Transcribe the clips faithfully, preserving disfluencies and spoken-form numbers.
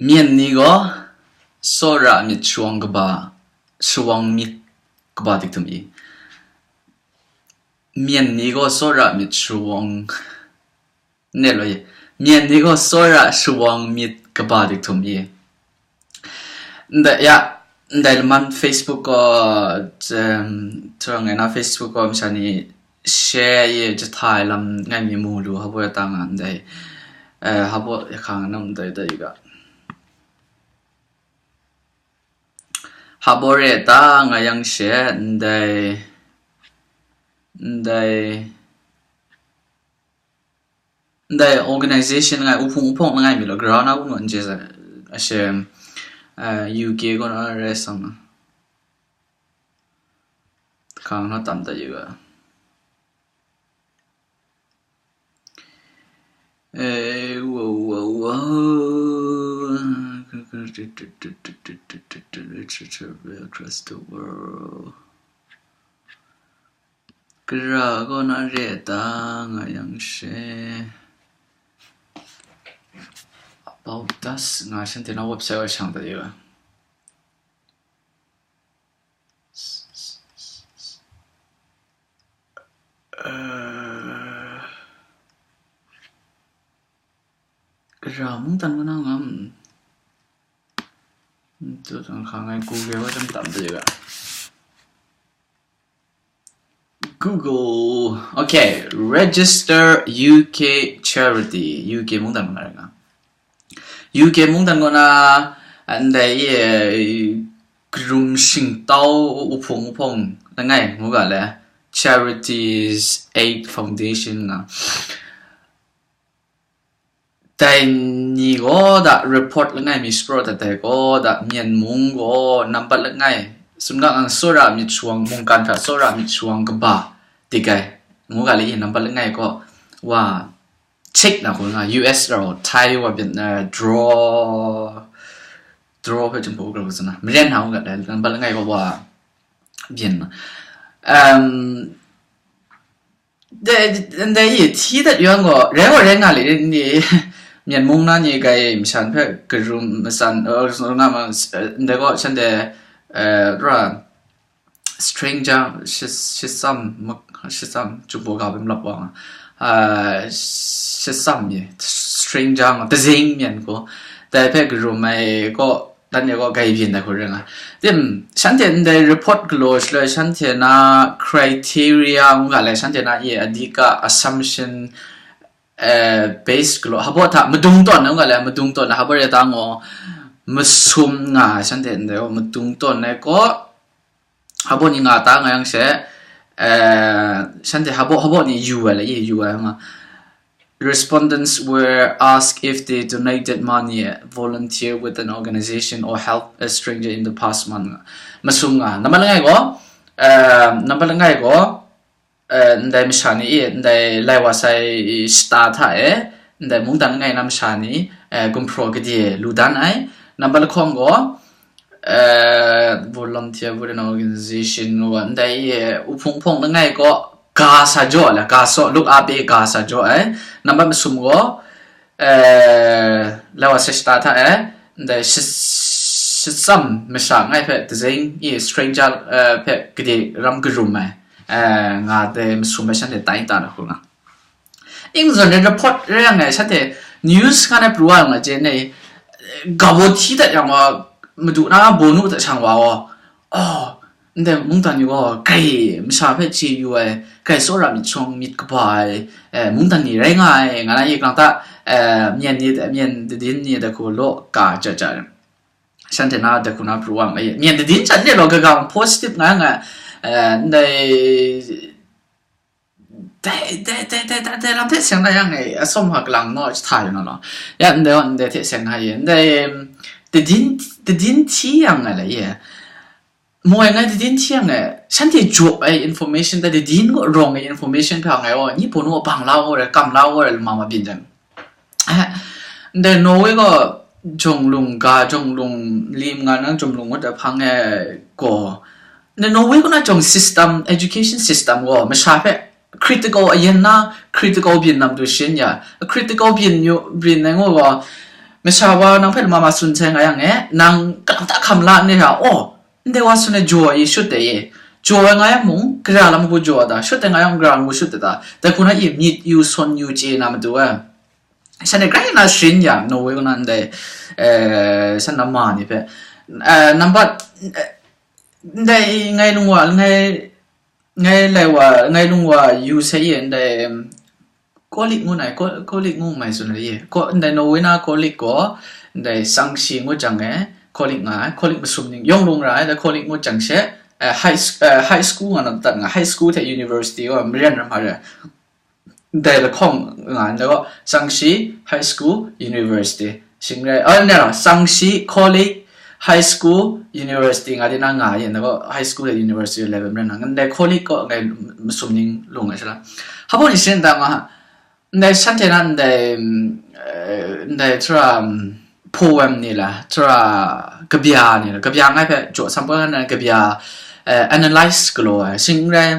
Myen ni gaw tsawra myit shawng kaba, shawng myit kaba dik htum i. Myen ni gaw tsawra myit shawng, ne lo ye. Myen ni gaw tsawra shawng myit kaba dik htum i. Ndai ya, ndai laman Facebook gaw, um, turang ngai na Facebook gaw masha ni share ye jahta ai lam ngai mi mu lu, habo ya ta nga ndai, eh, habo ya hkang nam ndai dai ga. Habo re ta nga yang she ndai, ndai, ndai organization ngai uphung uphong na ngai mi lo, ground a wun wan je sa, ashe, eh, U K gaw na re sang na. Hkang na tam ta yu ga. Eh, wow, wow, wow. Literature across the world. Kara gaw na re ta nga yang she. About Us nga shanhte na website wa shang ta yu ga. Eh, Kara mungdan kaw na ngam. Tu tang hkang ai Google wa tam tam de ga. Google. Okay, register U K charity. U K mungdan kaw na re nga. U K mungdan kaw na, ndai ye, karum shingtau uphung uphong langai ngu ga le, Charities Aid Foundation nga. Dai ni gaw da report langai mi shapraw dat dai gaw da Myen mung gaw nambat langai, sun ga ngang tsawra myit shawng, mungkan hta tsawra myit shawng kaba dik ai, ngu ga le i, nambat langai gaw wa check na hku nga, U S rau Thai wa byin, eh, draw, draw hpe jumhpaw kru zana, maren hta ngu ga le, nambat langai gaw wa byin. Um, Dai, dai i hti dat yang gaw, rai gaw rai nga le ni, Myen mung na ni gai masha hpe karum matsan, eh, nga ma, eh, ndai gaw shanhte, eh, ra, stranger, shi-, shitsam, mak-, shitsam, jumhpaw ga hpe malap wa nga, ah, shitsam ye, stranger nga, tazing myen gaw, dai hpe karum ai gaw, dan e gaw gai byin ai hku ring ai. Tim, shanhte ndai report galaw shaloi, shanhte na criteria ngu ga le, shanhte na ye adika assumption, eh, base galaw, habo hta madung tawn ngu ga le, madung tawn habo re ta ngaw, masum nga ai, shanhte ndai gaw madung tawn ai gaw, habo ni nga ta nga yang she, eh, shanhte habo, habo ni yu ai le, ye yu ai nga. Respondents were asked if they donated money, volunteer with an organization, or helped a stranger in the past month. Masum nga. Nambat langai gaw, eh, nambat langai gaw, eh, ndai masha ni i, ndai lai wa sai shata hta e, ndai mungdan langai na masha ni, eh, gumhpraw gade lu dan ai. Nambat lahkawng gaw, eh, volunteer with an organization wa ndai e, uphung hpawng langai gaw, ga sa jaw la, ga saw, look up e, ga sa jaw ai. Nambat masum gaw, eh, lai wa sai shata hta e, ndai shi-, shitsam masha ngai hpe tazing i, stranger, eh, hpe gade ram karum ai, eh, nga dai masum ai shanhte tai ta na hku nga. Ing zawn re report re yang ngai shanhte news nga na pru wa nga je nei, eh, ga baw hti dat yang wa, madu na bawnu hta shang wa, oh, ndai mungdan ni gaw, kai masha hpe chye yu ai, kai tsawra myit shawng myit kaba ai, eh, mungdan ni rai nga ai, nga na ye kang ta, eh, myen ni, myen dadin ni da hku law ka ja ja, shanhte na da hku na pru wa nga ye. Myen dadin shanhte law kagang positive nga nga, eh, ndai, dai, dai, dai, dai, dai, dai lam hte seng na yang e, atsawm hka galang naw jahta yu na law. Ya, ndai, ndai hte seng na ye, ndai, dadin, dadin hti yang nga la ye. Moi ngai dadin hti yang e, shanhte jaw ai information, dai dadin kaw rawng ai information hpe ngai, oh, ni pawnu bang la gaw rai, kam la gaw rai, lama ma byin jang. Eh, ndai Norway gaw jawng lung ga, jawng lung lim nga nang jawng lung ngut ai hpang e gaw, ndai Norway kaw na jawng system, education system gaw masha hpe critical ayen na, critical byin nam du shin ya, critical byin yu, byin ai ngu gaw, Masha wa nang hpe lama ma tsun sai nga yang e, nang kalang ta hkam la n re hta, aw, ndai wa tsun ai jaw ai shut de ye, jaw ai nga yang mung, gara lam hku jaw ai ta, shut de nga yang gara lam hku shut de ta, dai hku na i myit yu sawn yu chye na matu e. Shanhte grai na sharin ya, Norway kaw na ndai, eh, shan na ma ni hpe, eh, nambat, eh, ndai ngai lung wa, ngai, ngai lai wa, ngai lung wa yu sai ye, ndai, em, Kolik ngu nai, Ko-, Kolik ngu mai tsun ai ye. Ko, ndai Norway na Kolik gaw, ndai Sangshi ngu jang e, Kolik nga ai, Kolik masum ning yawng lung ra ai, da Kolik ngu jang she, eh, high s-, eh, high school nga na dat nga, high school hte university gaw maren ram hpa re. Ndai lahkawng nga, ndai gaw Sangshi High School University. Shing rai, oh, ne, Sangshi College High School University nga di na nga yin, ndai gaw high school le university level maren na, ndai college gaw ngai masum ning lung ai sha la. Hpa ni shin da nga, ndai shanhte na ndai, mm, eh, ndai tara, mm, poem ni la, tara kabya ni la, kabya ngai hpe jaw sam poi na kabya, eh, analyze galaw ai. Shing rai,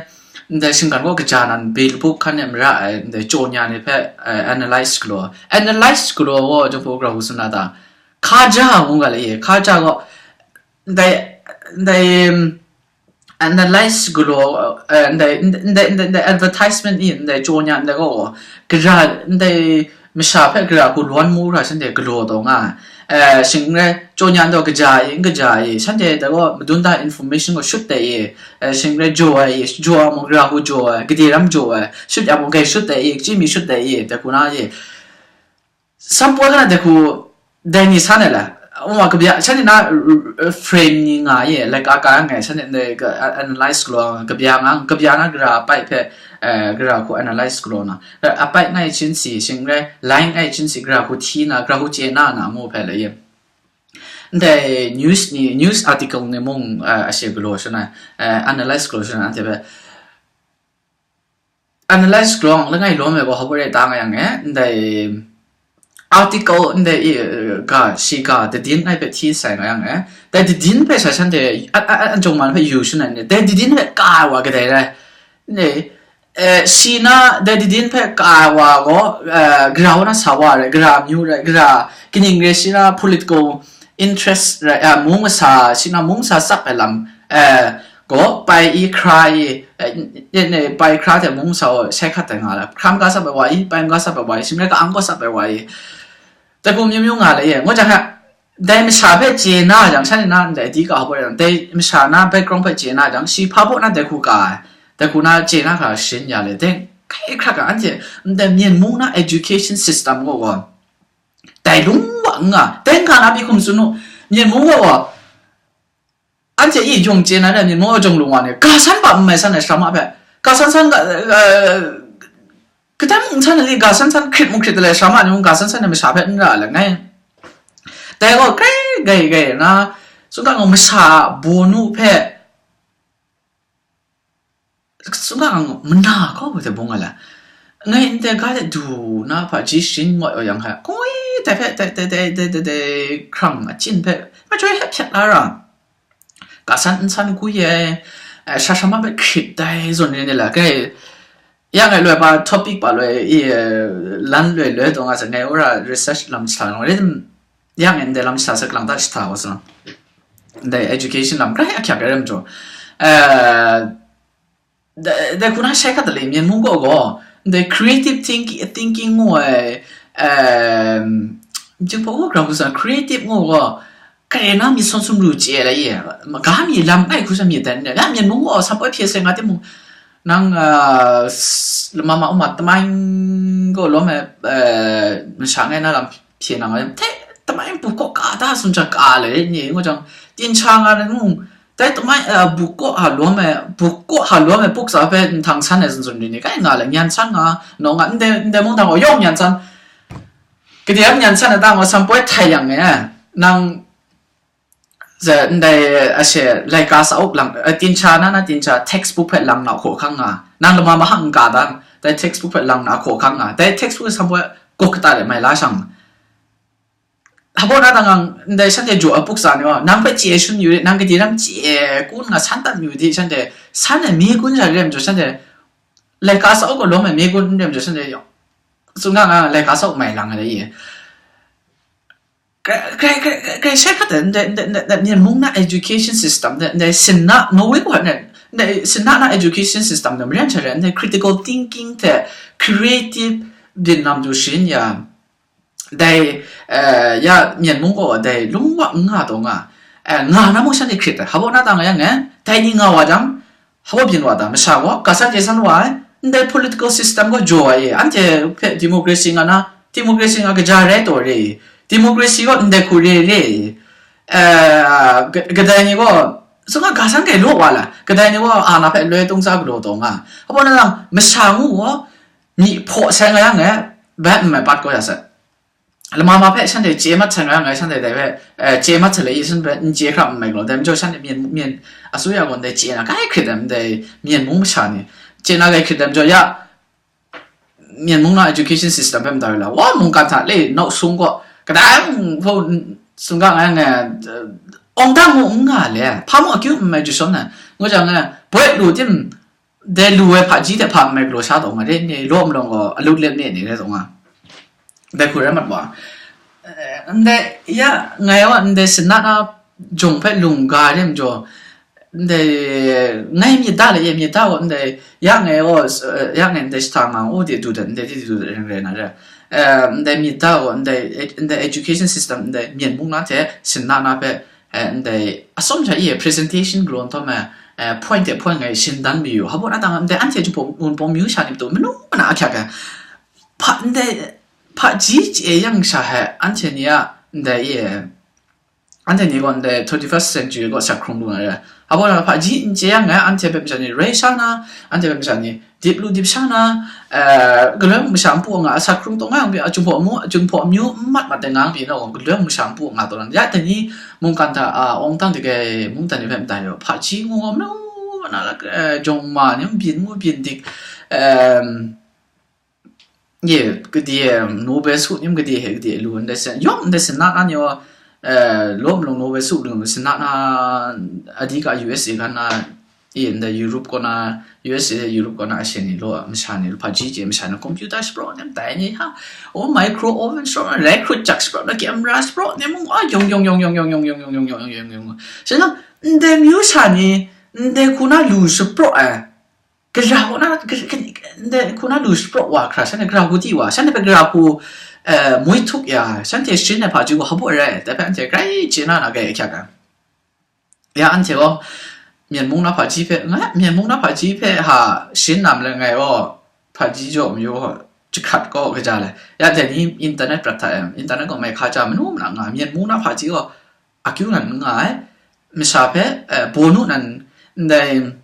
ndai shinggan gaw kaja nan bil buk hkan e mara ai, ndai jaw nya ni hpe, eh, analyze galaw ai. Analyze galaw gaw, jawng hpaw grau hku tsun na ta, hkaja ngu ga le ye, hkaja gaw, ndai, ndai, em, analyze galaw, eh, ndai, ndai, ndai, ndai advertisement i, ndai jaw nya ndai gaw, gara, ndai masha hpe gara hku lawn mu hkra shanhte galaw taw nga ai. Eh, shing rai, jaw nya ndai gaw kaja i, n kaja i, shanhte dai gaw madun da information gaw shut de i, eh, shing rai jaw ai i, jaw ai mung gara hku jaw ai, gade ram jaw ai, shut ya mung gai shut de i, kaji mi shut de i, dai hku na i. Sam poi hkra dai hku, dai ni san ai la. Uma kabya, shanhte na, r-, r-, frame ni nga ye, like, a ka ngai, shanhte ndai ka, a-, analyze galaw, kabya nga, kabya na gara apai hpe, eh, gara hku analyze galaw na. Apai ngai chin si, shing rai, line ngai chin si, gara hku hti na, gara hku chye na, na ngu hpe la ye. Ndai news ni, news article ni mung, eh, a share galaw shana, eh, analyze galaw shana, anhte hpe. Analyze galaw langai lawm ai gaw hpa rai ta nga yang e, ndai article ndai i, eh, ga, shi ga, dadin ngai hpe hti sai nga yang e, dai dadin hpe sha shanhte, a, a, a, jawng man hpe yu shangai ni, dai dadin hpe ka ai wa kadai rai? Ndai, eh, shi na dai dadin hpe ka ai wa gaw, eh, gara wa na sa wa rai, gara amyu rai, gara kaning rai, shi na political interest rai, eh, mung masa, shi na mung masa tsap ai lam, eh, gaw, pai i hkra i, eh, ne, ne, pai hkra hte mung masa gaw shai hkat ai nga la. Hkra maga tsap ai wa i, pai maga tsap ai wa i, shing rai ka-ang gaw tsap ai wa i, dai hku myu myu nga la ye. Ngu jang hta, dai masha hpe chye na jang, shanhte na ndai di ka hpa rai, dai masha na background hpe chye na jang, shi hpa baw na dai hku ka ai, dai hku na chye na hkra sharin ya le. Dai hkrai hkrak ga, anhte ndai Myen mung na education system gaw gaw, dai lung wa n nga, dai n ga na pyi hkum tsun u, Myen mung gaw gaw, anhte i yawng chye na re, Myen mung jawng lung wa ni, ga san ba n mai san ai sara ma hpe, ga san san ga, eh, kadai mung san ai, ga san san hkrit mung hkrit ai sara ma ni mung, ga san san ai masha hpe n ra ai langai. Dai gaw grai gai gai na, tsun ga ngu, masha bawnu hpe, tsun ga ngu, mana kau hpe bung ai la. Ngai ndai ga de du na hpa ji sharin ngawt wa yang hka, koi, dai hpe, dai, dai, dai, dai, dai, dai, hkrang achyin hpe, machyoi hpe hpyak la ra. Ga san n san gwi ai, eh, sara sara ma hpe hkrit dai zawn ni ni la, kai, ya ngai loi pa topic pa loi, i, eh, lan loi loi taw nga sa, ngai wora research lam shata nang rai, ya ngai ndai lam shata sa, kalang ta shata wa sa, ndai education lam grai ahkyak rai lam jaw, eh, dai, dai hku na shai hkat da le, Myen mung gaw gaw, ndai creative thinking, thinking ngu ai, em, Jinghpaw gaw grau hku sa, creative ngu gaw, kare na myit sawn sumru chye ai la ye, ga mi lam ngai hku sa myit dan, ya Myen mung gaw sa poi hpye sai nga timung, nang, ah, s-, lama ma uma tamai gaw lawm ai, eh, masha ngai na lam hpye na nga, hte tamai bu kaw ka da tsun jang ka le ni, ngu jang, gincha nga na ngu, dai tamai, eh, bu kaw ha lawm ai, bu kaw ha lawm ai puk sa hpe nhtang san ai zunzun ni ni, kai nga le, nyan san nga, nawng nga, ndai, ndai mungdan gaw yawng nyan san, kade ap nyan san ai ta gaw, san poi htai yang e, nang, za, ndai, a she, laika sa up lang, eh, gincha na, na gincha textbook hpe lang na hkaw hkang nga, nang lama mahang n ka dan, dai textbook hpe lang na hkaw hkang nga, dai textbook san poi kok kata de mai la shang, hpa na dang ang, ndai shanhte jaw a puk sa ni gaw, nang hpe chye shun yu rit, nang kade ram chye kun nga san tam yu di, shanhte san ai mi kun sha rem jaw, shanhte laika sa up gaw lawm ai mi kun n rem jaw, shanhte yawng, tsun ga nga, laika sa up mai lang ai la ye. Grai, grai, grai, grai, grai shai hkrat ai, ndai, ndai, ndai, ndai, Myen mung na education system, ndai, ndai, sinna, Norway wa, ndai, ndai, sinna na education system, ndai, maren share, ndai, critical thinking hte creative byin lam du shin ya, dai, eh, ya, Myen mung gaw, dai, lung wa n nga taw nga, eh, nga na mung shanhte hkrit ai, hpa na ta nga yang, eh, dai ni nga wa jang, hpa byin wa ta, masha gaw, ga san chye san wa ai, ndai political system gaw jaw ai, anhte hpe democracy nga na, democracy nga kaja rai taw re, democracy gaw ndai hku re re, eh, ka-, kadai ni gaw, sung nga ga san kai law wa la, kadai ni gaw, a na hpe loi tung tsa galaw taw nga, hpa na ta, masha ngu gaw, myi hpaw sai nga yang, eh, bai n mai pat kau ya sai. Lama ma hpe shanhte chye mat san ra ngai, shanhte dai hpe, eh, chye mat san le, i shanhte hpe n chye hkra n mai galaw, dai majaw shanhte myen, myen, asuya gaw ndai chye na kai hkrit ai, ndai Myen mung masha ni chye na kai hkrit ai majaw, ya, Myen mung na education system hpe mada la, wa mungkan hta le nau sung gaw, kadai mung hpaw n sung ga ngai, ngai, eh, awng dang mung n nga le, hpa mung akyu n mai ju shawng na, ngu jang, eh, boi lu tim, dai lu ai hpaji hte hpa n mai galaw sha taw nga re, ni law malawng gaw alut let me ni re taw nga. Dai hku rai mat wa. Eh, ndai, ya, ngai wa, ndai sinna na jawng hpe lung ga re majaw, ndai, ngai myit da le, ye myit da wa, ndai, ya ngai wa, eh, ya ngai ndai shita nga, o de du dat, ndai de du dat, ring rai na re. Eh, ndai myit da wa, ndai, ndai education system, ndai Myen mung na hte sinna na hpe, eh, ndai atsawm sha i presentation galaw nhtawm e, eh, point hte point ngai shin dan mayu. Hpa na ta nga, ndai anhte Jinghpaw Wunpawng myu sha ni matu manu mana ahkyak ai. Hpa, ndai, hpaji chye yang sha he, anhte ni a, ndai e, anhte ni gaw ndai twenty-first century gaw sak hkrung lu na re. Hpa na hpaji n chye yang e, anhte hpe masha ni rai sha na, anhte hpe masha ni dip lu dip sha na, eh, galoi mung masha npu nga, asak hkrung taw nga yang pyi, a Jinghpaw mu, a Jinghpaw amyu n mat mat ai nga yang pyi na gaw, galoi mung masha npu nga taw na, ya dai ni mungkan hta, a, awng dang dik ai mungdan ni hpe mada yaw, hpaji ngu gaw, manu na lak, eh, jawng ma ni, byin ngu byin dik, em, ye, gade, Nobel su ni, gade he, gade lu ndai sin, yawng ndai sinna na ni gaw, eh, law malawng Nobel su lu sinna na, a di ga U S A ga na, e, ndai Europe kaw na, U S A Europe kaw na ashen ni law, masha ni, hpaji chye masha ni, computer shapraw nem tai ni ha, o micro oven shapraw na, rai hkrut jak shapraw na, camera shapraw nem mung, a, yawng, yawng, yawng, yawng, yawng, yawng, yawng, yawng, yawng, yawng, yawng, yawng. Sha na, ndai myu sha ni, ndai hku na lu shapraw ai, gara kaw na, ga-, ga-, ndai hku na lu shapraw wa hkra, shanhte gara hku di wa, shanhte hpe gara hku, eh, mui htup ya, shanhte sharin ai hpaji gaw hpa rai, dai hpe anhte grai chye na na gai ahkyak ai. Ya, anhte gaw, Myen mung na hpaji hpe, nga, Myen mung na hpaji hpe ha shin nam le ngai gaw, hpaji jaw mayu gaw, jahkrat gaw kaja le. Ya, dai ni internet prat hta e, internet gaw mai hka ja manu mana nga, Myen mung na hpaji gaw, akyu nan n nga ai, masha hpe, eh, bawnu nan, ndai,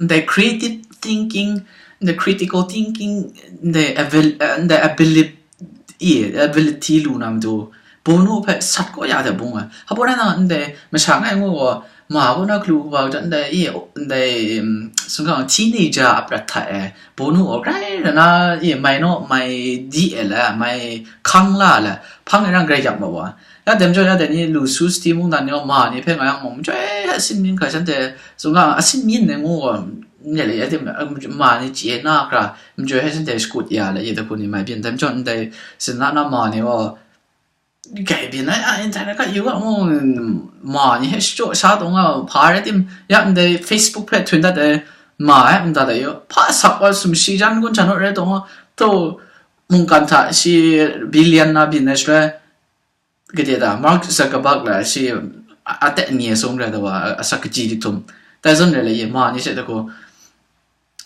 ndai creative thinking, ndai critical thinking, ndai abil-, eh, ndai ability, ability lu na matu, bawnu hpe sat kaw ya de bung ai. Hpa na, ndai masha ngai ngu gaw, ma kaw na galu kaba hta ndai, e, ndai, um, sung ga teenager a prat hta e, bawnu gaw grai na, e, mai naw, mai di e le, mai hkang la le, hpang e rang grai yak ma wa. Ya dem jaw ya dai ni lu su sati mungdan ni gaw ma ni hpe nga yang mung, chyoi a sinmyin hkra shanhte, sung ga a sinmyin ni ngu gaw, nye le ya dem, ma ni chye na hkra, mjoi hpe shanhte shakut ya le, ye dai hku ni mai byin, dem jaw ndai sinna na ma ni gaw, gai byin ai, a, internet ka yu ga mu, ma ni hpe shachyaw sha taw nga, hpa rai tim, ya ndai Facebook hpe htum dat ai, ma ai, n dat ai yaw, hpa sak wa sumshi jan gun htan rawt rai taw nga, taw mungkan hta shi billion na byin ai shaloi, gade da, Mark Zuckerberg la shi a, a teng ni a sum rai taw wa, a, asak kaji dik htum, dai zawn rai le, ye ma ni she da gaw,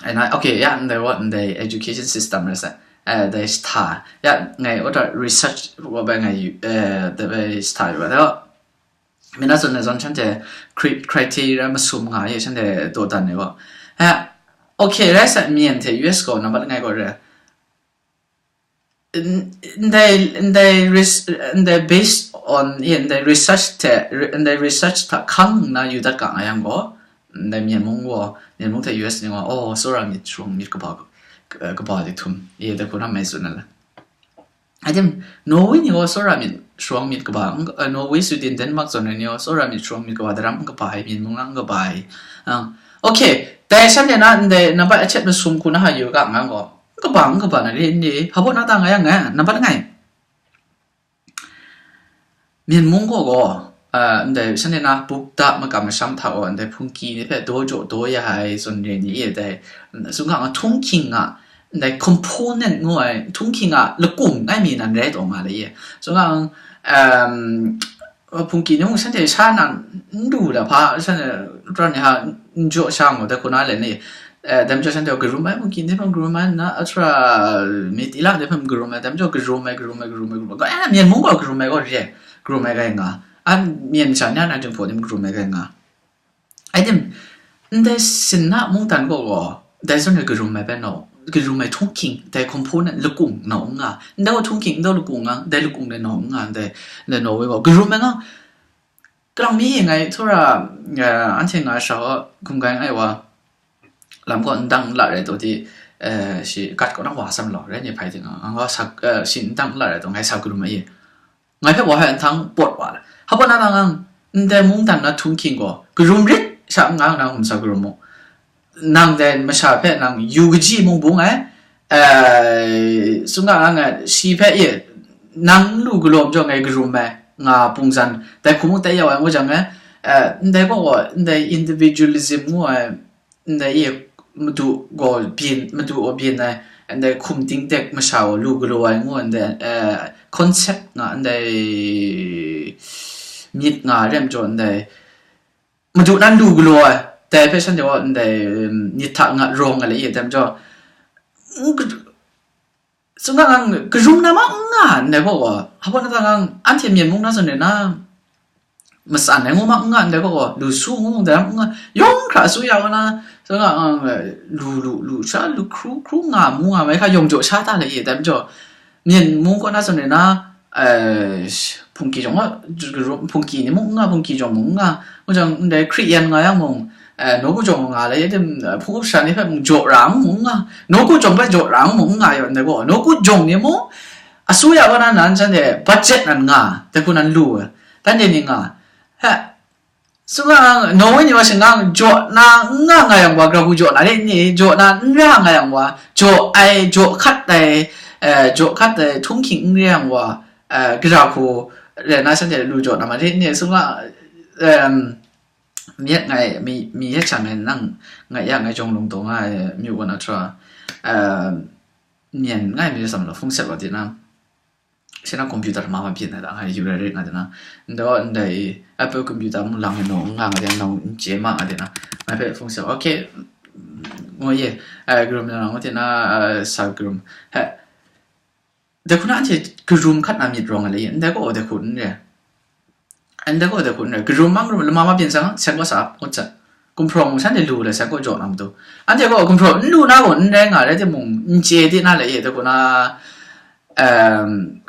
And I, okay, ya, ndai wa, ndai education system rai sa, eh, dai shita, ya, ngai order research wa bai ngai yu, eh, dai bai shita yu wa da. Mina zawn na zawn shanhte cri-, criteria masum nga ye shanhte daw dan ni wa. Eh, okay, rai sa, Myen hte U S gaw nambat langai gaw re. N-, ndai, ndai res-, ndai based on, ye, ndai research hte, re-, ndai research hta hkang nna yu dat ga nga yang gaw, ndai Myen mung gaw, Myen mung hte U S ni gaw, oh, tsawra myit, sharawng myit kaba, eh, kaba dik htum, ye, dai hku na mai tsun ai la. I think Norway ni gaw tsawra myit, sharawng myit kaba, n-, eh, Norway, Sweden, Denmark zawn ni gaw tsawra myit, sharawng myit kaba daram n kaba ai, Myen mung na n kaba ai. Ah, okay, dai shanhte na ndai nambat ahtet masum hku na ha yu ga nga gaw, n kaba, n kaba na re, n re, hpa baw na ta nga yang nga, nambat langai. Myen mung gaw gaw, ndai shanhte na buk da makam masham hta gaw ndai hpungki ni hpe daw jaw daw ya ai zawn re ni e, dai sumga nga htunghking nga, ndai component ngu ai htunghking a lakung ai mi nan rai taw nga le e. Sumga, hpungki ni mung shanhte sha na n du la hpa, shanhte rau ni ha n jaw sha ngu, dai hku na le ni, dai majaw shanhte garum ai hpungki ni hpe garum ai nna, a sara myit ila ni hpe garum ai, dai majaw garum ai, garum ai, garum ai, garum ai, myen mung gaw garum ai gaw re ai, garum ai gai nga. A myen masha ni a na jinghpaw ni mung garum ai gai nga. Ai tim, ndai sinna mungdan gaw gaw, dai zawn re garum ai bai nau, garum ai htunghking, dai component lakung nau n nga, ndai gaw htunghking, ndai lakung nga, dai lakung dai nau n nga, ndai, ndai nau woi gaw, garum ai nga, kalang mi ngai tsawra, anhte nga sha hkum gai ai wa, lam gaw ndang n la rai taw di, shi gat kaw nang wa sam lau, rai ni hpai ting, nga sa, shi ndang n la rai taw, ngai sa garum ai e. Ngai hpe wa hpe nhtang pawt wa le. Hpa na nang, ndai mungdan na htunghking gaw, garum rit sha n nga nang hkum sa garum mu. Nang dai masha hpe nang yu kaji mung bung ai, sumga nang, shi hpe e, nang lu galaw majaw ngai garum ai, nga pungzan, dai hku mung tai ya ai ngu jang e, ndai gaw gaw, ndai individualism ngu ai, ndai e madu gaw byin, madu gaw byin ai, ndai hkum ting dek masha gaw lu galaw ai ngu, ndai concept nga, ndai myit nga ai re majaw, ndai madu nan lu galaw ai, dai hpe shanhte gaw ndai myit hta nga rawng ai le e, dai majaw, sumga ngang garum na ma n nga ndai gaw gaw, hpa na ta ngang anhte myen mung na zawn re na, matsan ai ngu ma n nga ndai gaw gaw, lu su ngu mung dai n nga, yawng hkra su ya wa na, sumga ngang lu lu lu sha lu hkru hkru nga mu nga mai hka yawng jaw sha ta le e, dai majaw, myen mung kaw na zawn re na, hpungki jawng a, hpungki ni mung n nga, hpungki jawng mung n nga, ngu jang ndai hkri yan nga yang mung, nawku jawng nga le, ya tim hpung up sha ni hpe mung jaw ra mung n nga, nawku jawng hpe jaw ra mung n nga yaw ndai gaw, nawku jawng ni mung, asuya wa na nan shanhte budget nan nga, dai hku nan lu ai, dan de ni nga, he, sumga nang, Norway ni wa shangang jaw na n nga nga yang wa, gara hku jaw na rit ni, jaw na n ra nga yang wa, jaw ai, jaw hkat ai, jaw hkat ai htunghking n re yang wa, gara hku re na shanhte lu jaw na ma rit ni, sumga, myit ngai, mi, mi yet sha ngai nang ngai ya ngai jawng lung taw nga ai myu gaw na htra, myen ngai mi tsam lo, hpung sep wa di na, shi na computer ma ma byin na da, ngai yu rai rit nga di na, ndaw ndai Apple computer mung lang no nga nga di na, nang n chye ma nga di na, ngai hpe hpung sep, okay, ngo ye, garum na ngo di na, sa garum, he, dai hku na anhte garum hkat na myit rawng ai le, ndai gaw dai hku n re. Ndai gaw dai hku n re. Garum mang garum, lama ma byin sang, seng gaw sa, ngut sa. Gumhpraw mung shanhte lu le, seng gaw jaw na matu. Anhte gaw gumhpraw n lu na gaw n rai nga, rai timung, n chye di na le, dai hku na,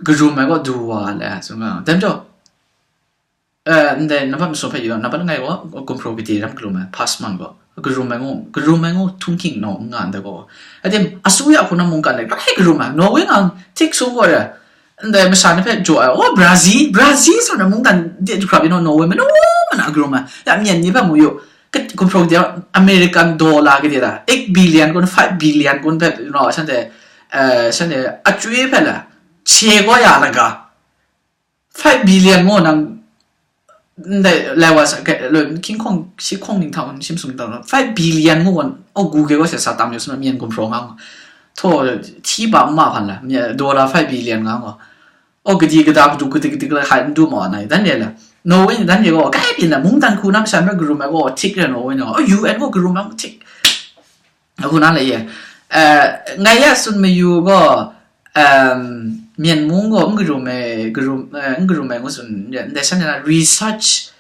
garum ai gaw du wa le, sumga. Dai majaw, ndai nambat masum hpe yu, nambat langai gaw gumhpraw gade ram galum ai, past month gaw. Garum ai ngu, garum ai ngu, htunghking naw n nga ndai gaw. Adim, asuya hku na mungkan ai, grai garum ai, Norway ngang, htik sung gaw re, ndai masha ni hpe jaw ai, oh, Brazil, Brazil sa na mungdan de jahprap yu naw, Norway manu mana garum ai, ya myen ni hpe mu yu, gumhpraw gade, American dollar gade da, eight billion kun, five billion kun hpe, you know, shanhte, shanhte, achyoi hpe la, che gaw ya laga, five billion ngu nang, ndai lai wa sa, hkying hkawng, shi hkawng ning hta, shi masum ning hta, five billion ngu gaw, o, gu ge gaw se sa tam yu suna, myen gumhpraw nga ngu. Htaw, hti ba n ma hpan la, dollar five billion nga ngu. O, gadi gada, gadu gadi gadi gada, hai n du ma wa na, dan de la. Norway ni dan de gaw, kai byin la, mungdan hku na masha n rai garum ai gaw, htik re Norway ni gaw, o, U N gaw garum ai htik. Hku na la ye, ngai ya tsun mayu gaw, myen mung gaw n garum ai, garum, n garum ai ngu tsun, ndai shanhte na research,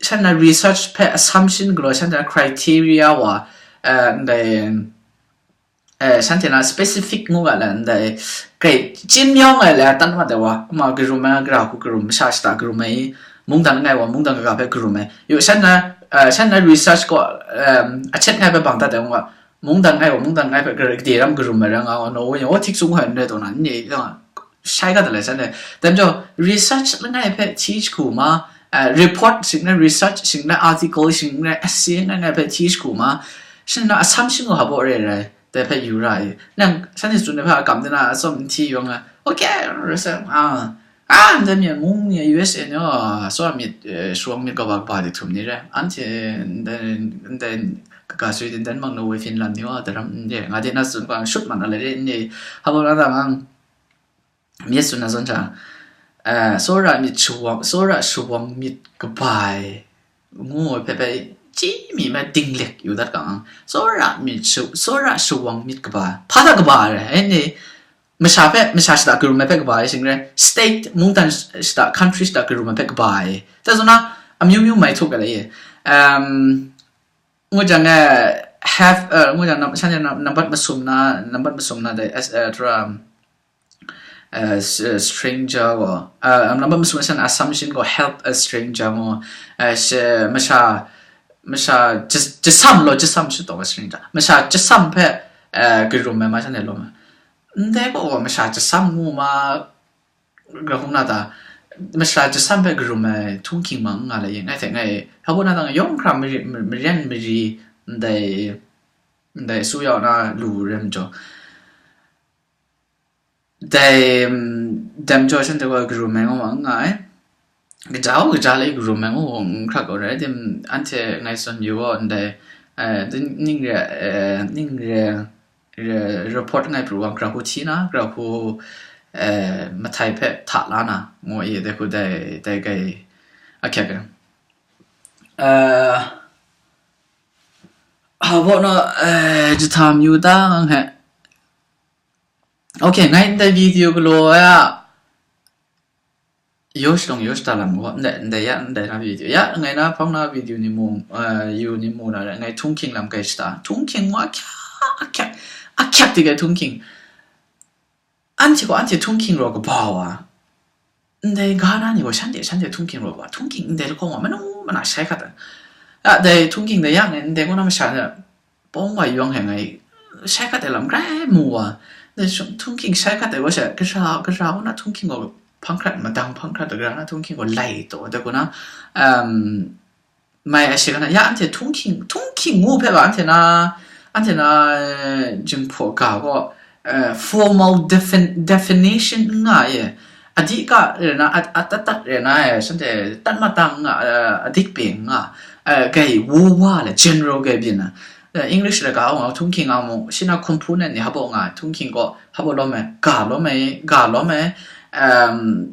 shanhte na research hpe assumption galaw, shanhte na criteria wa, ndai, shanhte na specific ngu ga la, ndai, kai, chin yawng ai la, tan mat ai wa, ma garum ai, gara hku garum, masha shata garum ai, mungdan ngai wa, mungdan kaga hpe garum ai. Yu, shanhte na, shanhte na research gaw, achet ngai hpe bang dat ai wa, mungdan ngai wa, mungdan ngai hpe gade ram garum ai rai nga wa, Norway ni, o, htik sung hoi n rai taw na, n ni, shai ga da lai shanhte. Dai majaw, research langai hpe hti jahku ma, report shing rai, research shing rai, article shing rai, essay ngai ngai hpe hti jahku ma, shanhte na assumption gaw hpa baw re rai, dai hpe yu ra ai. Nang, shanhte tsun ai hpe a kam de na, atsawm n hti yawng ai. Okay, research, ah, A, ndai myen mung ni U S A ni, a, tsawra myit, eh, shawng myit kaba kaba de htum ni re. Anhte ndai, ndai kaga sui din dan mang Norway, Finland ni, a, daram n re. Nga de na tsun hpa shut man na le re n re. Haba na dang ang, myit tsun na zawn hta, eh, tsawra myit shawng, tsawra shawng myit kaba ai ngu ai hpe bai chyi mi ma ding lek yu dat kang ang. Tsawra myit shu-, tsawra shawng myit kaba, hpa da kaba re, ai ni, masha hpe, masha shada karum ai hpe kaba ai sing re, state, mungdan shada, country shada karum ai hpe kaba ai. Ta zuna, amyu myu mai htuk ga lai e. Um, ngu jang e, have, uh, ngu jang nam-, shanhte nam-, nambat masum na, nambat masum na dai, as, uh, tura, uh, s-, uh, stranger gaw, uh, nambat masum na shan assumption gaw help a stranger gaw, uh, sh-, masha, masha jas-, jasam law, jasam shataw a stranger. Masha jasam hpe, uh, karum ai ma shanhte lawm ai. Ndai gaw masha jasam ngu ma, grahung na ta, masha jasam hpe karum ai htunghking mang n nga lai, ngai hte ngai, hpa baw na dang yawng hkra mari-, ma-, maren mari, ndai, ndai su yau na lu rem jaw. Dai, mm, dam jaw shanhte gaw karum ai ngu mang n nga ai. Kaja u kaja lai karum ai ngu n hkrak gaw rai tim, anhte ngai tsun yu gaw ndai, eh, ning re, eh, ning re, re, report ngai pru wang, Grahu hti na, Grahu, eh, mahtai hpe hta la na, ngu i, dai hku dai, dai gai ahkyak ai. Eh, hpa baw na, eh, jahtam yu ta ngang hte. Ok, ngai ndai video galaw ai a, Yosh long yosh ta lam gaw, ndai, ndai ya, ndai na video. Ya, ngai na hpang na video ni mu, uh, yu ni mu na re, ngai htunghking lam kai shata. Htunghking wa ahkyak, ahkyak, ahkyak di kai htunghking. Anhte gaw anhte htunghking raw kaba wa. Ndai ga na ni gaw shanhte, shanhte htunghking raw kaba. Htunghking ndai lahkawng wa, manu mana shai hkat ai. Ya, dai htunghking dai yang, ndai gaw na masha na, pawng wa yawng hte ngai shai hkat ai lam grai mu wa. Dai htunghking shai hkat ai gaw she, gara, gara gaw na htunghking gaw hpang hkrat, madang hpang hkrat, gara na htunghking gaw lai taw, dai gaw na, um, mai a shi ga na, ya anhte htunghking, htunghking ngu hpe ba anhte na, anhte na, eh, jinghpaw ga gaw, eh, formal defin-, definition n nga ye. Adika re na, a, a tat tat re na, eh, shanhte tat mat ta n nga, eh, adik pe n nga, eh, gai wu wa le general gai byin na. Eh, English laga a nga htunghking a mung, shi na component ni hpa baw nga, htunghking gaw hpa baw lawm ai, ga lawm ai, ga lawm ai, um,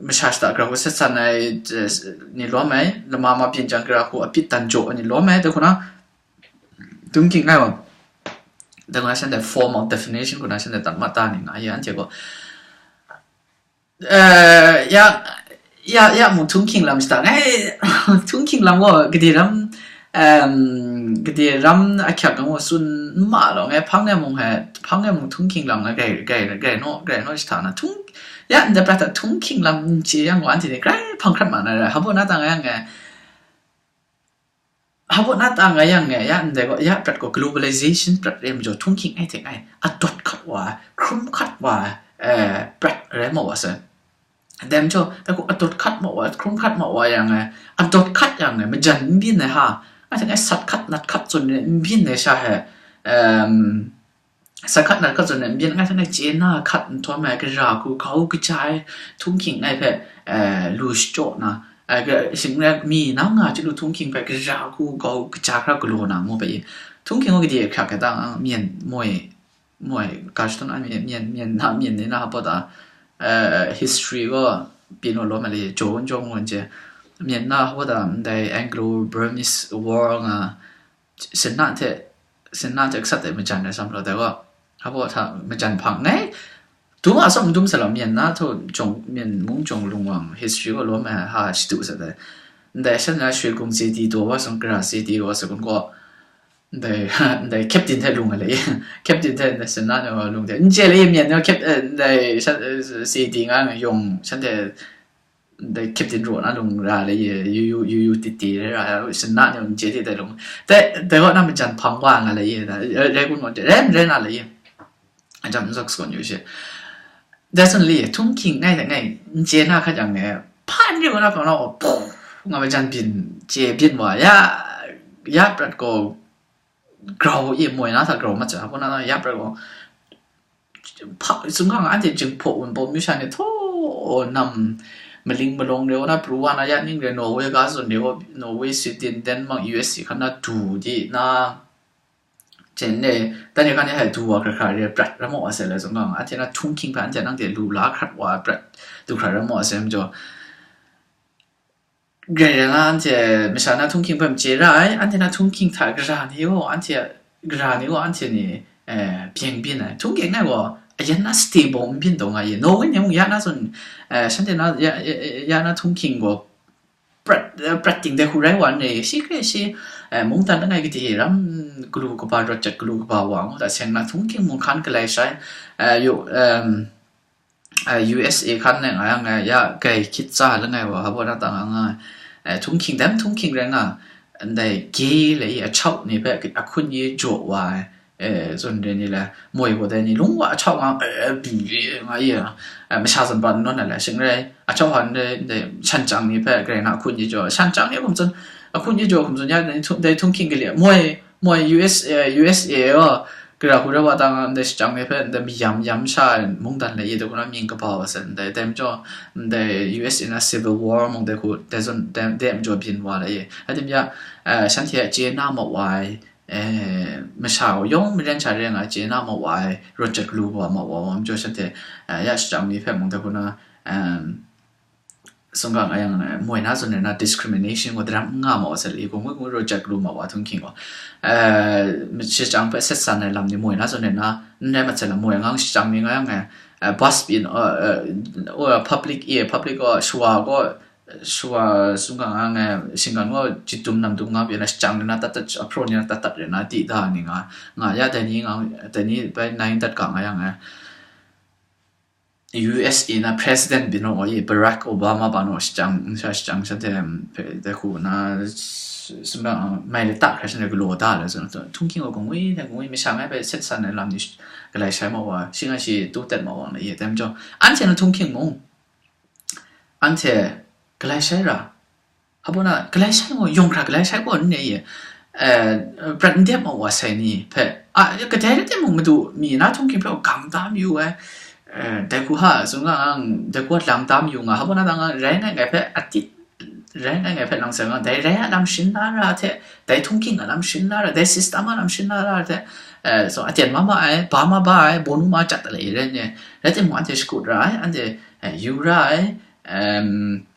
masha shata gara hku sat san ai, eh, ni lawm ai, lama ma byin jang gara hku apyit dan jaw ai ni lawm ai, dai hku na, htunghking ai wa. Dai hku na shanhte formal definition hku na shanhte tat mat ta ni nga ye, anhte gaw. Eh, ya, ya, ya mung htunghking lam shata ngai, htunghking lam gaw gade ram, em, gade ram ahkyak gaw tsun n ma law, ngai hpang e mung he, hpang e mung htunghking lam ngai grai, grai, grai naw, grai naw shata na, htung, ya ndai prat hta htunghking lam n chye yang gaw, anhte ni grai hpang hkrat ma na rai, hpa baw na ta ngai yang ngai, hpa baw na ta ngai yang ngai, ya ndai gaw, ya prat gaw globalization prat re majaw, htunghking ai hte ai, adawt hkat wa, hkrum hkat wa, eh, prat rai ma wa sai. Dai majaw, dai gaw adawt hkat ma wa, hkrum hkat ma wa yang ai, adawt hkat yang ai, majan n byin ai ha, a hte ai sat hkat, nat hkat tsun ai n byin ai sha he, em, sat hkat, nat hkat tsun ai n byin, ngai hte ngai chye na hkat nhtawm ai, gara hku grau kaja ai htunghking ngai hpe, eh, lu shachyaw na, eh, ga-, shing rai mi nang nga chyalu htunghking hpe gara hku grau kaja hkra galaw na ngu hpe i, htunghking gaw gade ahkyak ai ta, myen moi, moi, ga shadawn ai myen, myen, myen na, myen ni na hpa ta, eh, history gaw, pyi naw lawm ai le, jaw n jaw ngun chye, myen na hpa ta, ndai Anglo-Burmese War nga, Sinna hte, Sinna hte gasat ai majan rai sam law, dai gaw, hpa hta majan hpang ngai, dum a tsawm n dum sa law, myen na hta jawng, myen mung jawng lung wang history gaw lawm ai ha shadu sa dai. Ndai shan na Shwe Kung Seti daw wa sung, gara Seti wa sa kun gaw, ndai, ndai captain hte lung ai le, captain hte ndai Sinna ni wa lung de. N chye le, myen ni wa cap-, eh, ndai shan, eh, Seti nga yawng shanhte ndai captain raw na lung ra le ye, yu yu, yu yu titi re ra, Sinna ni n chye de dai lung. Dai, dai gaw na majan hpang wa nga le ye, dai, eh, rai kun gaw, rai n rai na le ye. A jam n zak sawn yu she. Dai sun le ye, htunghking ngai de ngai, n chye na hkat yang e, hpa n rai gaw na hpang na gaw, puh, nga majan byin, chye byin wa, ya, ya prat gaw, grau e moi na hta grau mat chye, hpa na ya prat gaw, hpa, sumgang anhte jinghpaw wunpawng myu sha ni htaw o nam maling malawng re o na pru wa na ya ning re Norway ga zun re o Norway, Sweden, Denmark, U S A hkan na du di na chen ne dan ya hkan ne hai du wa hkra hkra re prat ram wa se le zong gang anhte na thung hking hpe anhte nang de lu la hkrat wa prat du hkra ram wa se majaw, grai rai na anhte masha na thung hking hpe maje ra ai, anhte na thung hking hta gara ni gaw anhte gara ni gaw anhte ni eh, byeng byin ai. Thung hking ngai gaw ayan na stable n byin taw nga ye. Norway ni mung ya na zun eh, shanhte na ya, ya, ya na thung hking gaw prat, eh, prat ting de hku rai wa n re. Shi hkre shi eh, mungdan langai gade ram galu kaba rawt jat galu kaba wa ngu da seng na thung hking mung hkan galai shai eh, yu, em, eh, U S A hkan ne nga yang eh, ya gai hkyit tsa langai wa habo na ta nga nga eh, thung hking dam thung hking rai nga ndai ge le i a chau ni hpe a hkun ye jaw wa ai. Eh, zun re ni le moi gaw dai ni lung wa a chau nga eh, eh, bi nga ye eh, masha zun ba n nawn ai le shing rai a chau han re ndai shan chyang ni hpe grai na a hkun ye jaw shan chyang ni hkum zun a hkun ye jaw hkum zun ya dai thung- dai thung hking gale moi moi U S A U S A o gara hku ra wa ta nga ndai shachyang ni hpe ndai mayam yam sha mungdan le ye dai hku na mying kaba wa se ndai dai majaw ndai U S A na civil war mung dai hku dai zun dai dai majaw byin wa le ye a tim ya eh, shanhte a chye na ma wa ai eh, masha gaw yawng maren sha re nga chye na ma wa ai rawt jat galu wa ma wa wa majaw shanhte eh, ya shachyang ni hpe mung dai hku na em, sung ga nga yang eh, moi na zawn re na discrimination gaw daram n nga ma wa se le, i gaw ngwi ngwi rawt jat galu ma wa thung hking gaw eh, shachyang hpe set san ai lam ni moi na zawn re na n rai mat se le, moi ngang shachyang ni nga yang eh, eh, bus byin eh, eh, oh, public eh, public gaw shawa gaw shawa sung ga nga eh, shinggan gaw jit dum nam dum nga byin na shachyang ni na tat tat, a pro ni na tat tat re na di da ni nga, nga ya dai ni nga, dai ni bai nai dat ga nga yang eh. U S A na president byin naw i Barack Obama ba naw shachyang, nsha shachyang shanhte, em, hpe dai hku na, s- sumra, mai le ta hkra shanhte galaw da le, so, so, thung hking gaw kungwi hte kungwi masha ngai hpe set san ai lam ni sh- galai shai ma wa, shi nga shi tu tet ma wa na ye, dai majaw, anhte na thung hking mung, anhte galai shai ra, habo na, galai shai gaw, yawng hkra galai shai gaw n re ye, eh, prat n dep ma wa sai ni hpe, a, kadai rai timung madu mi na htung hking hpe gaw gam tam yu ai, eh, dai hku ha, tsun nga ang, dai hku lang tam yu nga, habo na dang rai ngai ngai hpe atit, rai ngai ngai hpe lang sai nga, dai rai a lam shin la ra hte, dai htung hking a lam shin la ra, dai system a lam shin la ra hte, eh, so, aten ma ma ai, ba ma ba ai, bawnu ma chyak talai rai n re, rai timung, anhte shakut ra ai, anhte, eh, yu ra ai, em,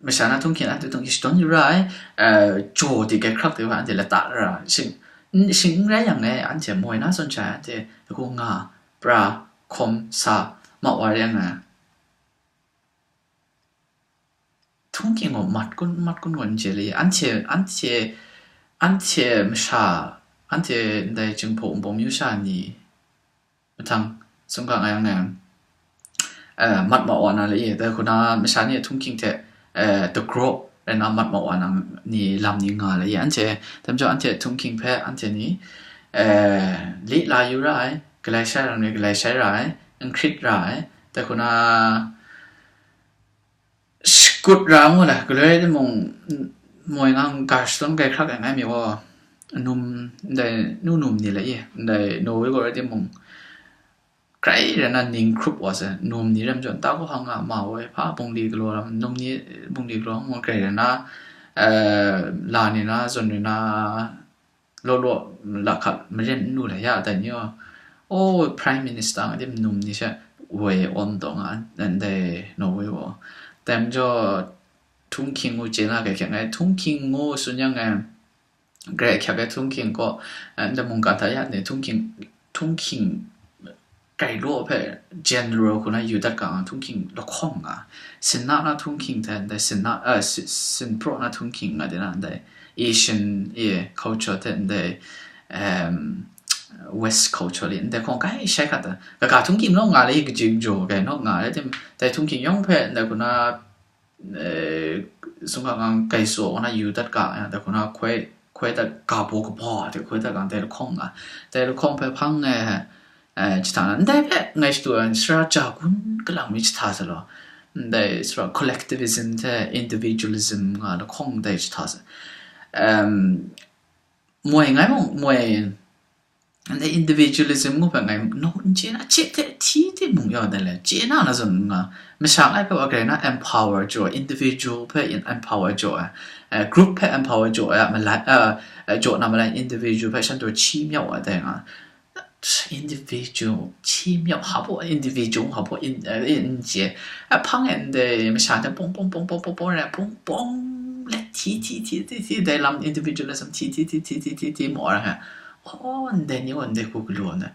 masha na htung hking, anhte htung hking shadawn yu ra ai, eh, jaw de gai hkrak de wa, anhte lata ra, shing, n- shing n rai yang e, anhte moi na zawn sha, anhte hku nga, pra, hkawm, sa, ma wa re yang e. Htung hking gaw mat kun, mat kun gaw n chye le, anhte, anhte, anhte masha, anhte ndai Jinghpaw Wunpawng myu sha ni, mahtang, sumga nga yang e, eh, mat ma wa na le, dai hku na masha ni a htung hking hte, eh, dagraw rai na mat ma wa na ni lam ni nga le, anhte, dai majaw anhte htung hking hpe anhte ni, eh, li la yu ra ai, galai shai ra ai, galai shai ra ai, n hkrit ra ai, dai hku na, shakut ra ngu le, galoi timung, moi ngang ga shadawn gai hkrak ai ngai mi gaw, num, ndai nu num ni le i, ndai Norway gaw rai timung, grai rai na ning hkrup wa se, num ni ram jaw, nta kaw hkang nga ma woi, hpa bungli galaw lam, num ni bungli galaw ngu grai rai na, eh, la ni na, zawn ni na, law law, lahkap maren n lu le ya, dai ni gaw, oh, Prime Minister nga tim num ni she, woi awn taw nga, ndai Norway gaw. Dai majaw, htung hking ngu chye na, grai hkyek ai, htung hking ngu tsun yang e, grai hkyek ai htung hking gaw, eh, ndai mungkan hta ya ni htung hking, htung hking grai law hpe general hku na yu dat ga nga, htung hking lahkawng nga, sinna na htung hking hte ndai sinna, eh, si- sinpraw na htung hking nga de na ndai Asian e culture hte ndai, em, West culture li ndai hkawng grai shai hkat da. Kaga htung hking naw nga le, kaji jaw grai naw nga le, tim dai htung hking yawng hpe ndai hku na, eh, sumga ngang grai tsaw wa na yu dat ga, ya, dai hku na hkoi, hkoi dat ga baw kaba, dai hkoi dat ga, dai lahkawng nga, dai lahkawng hpe hpang e, eh, jahta na, ndai hpe ngai shadu ai, sara ja gun kalang mi jahta sa law, ndai sara collectivism hte individualism nga lahkawng ndai jahta sa. Em, moi ngai mung, moi, Ndai individualism ngu hpe ngai naw n chye na, chye hte hti hte mung yaw dai le, chye na na zawn nga, masha ngai hpe wa grai na empower jaw, individual hpe in empower jaw ai, eh, group hpe empower jaw ai, malai, eh, eh, jaw na malai individual hpe shan taw hti myau ai dai nga. Individual, hti myau, hpa baw individual, hpa baw in, eh, in chye. Eh, hpang e ndai masha hte pawng, pawng, pawng, pawng, pawng, pawng, rai, pawng, pawng, let hti, hti, hti, hti, hti, dai lam individualism hti, hti, hti, hti, hti, hti, hti, maw ra nga. Oh, ndai ni gaw ndai hku galaw na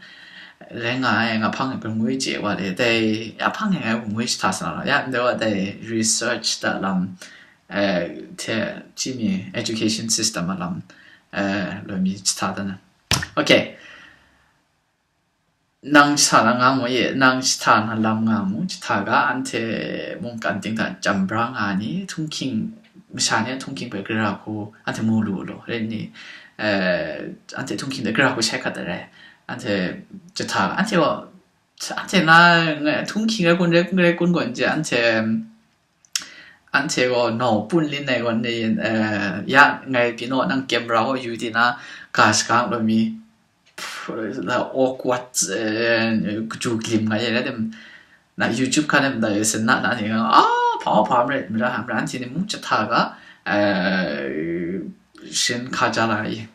rai nga ai, nga hpang e hpung ngwi chye wa le, dai, ya hpang e ngai hpung ngwi jahta sa na, ya ndai wa dai research da lam, eh, hte, chyi mi education system a lam, eh, loi mi jahta da na. Okay. Nang jahta na nga mu ye, nang jahta na lam nga mu, jahta ga anhte mungkan ting hta jam bra nga ni, htunghking, masha ni htunghking hpe gara hku anhte mu lu law, rai ni, eh, anhte htunghking hte gara hku shai hkat ai rai, anhte jahta, anhte gaw, anhte na, nga, htunghking rai kun, rai kun, rai kun gaw n chye, anhte, anhte gaw nau pun lin ai gaw ni, eh, ya ngai pyi naw, nang camera gaw yu di na, ga shagang law mi, pff, la awkward, eh, kaju glim nga ye, rai tim, na YouTube hkan e mada e sin na, na ni nga, ah, hpa hpa mare, mara hpa mara, anhte ni mung jahta ga, eh, shin hka ja la ye.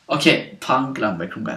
Okay, hpang galam bai hkrum ga.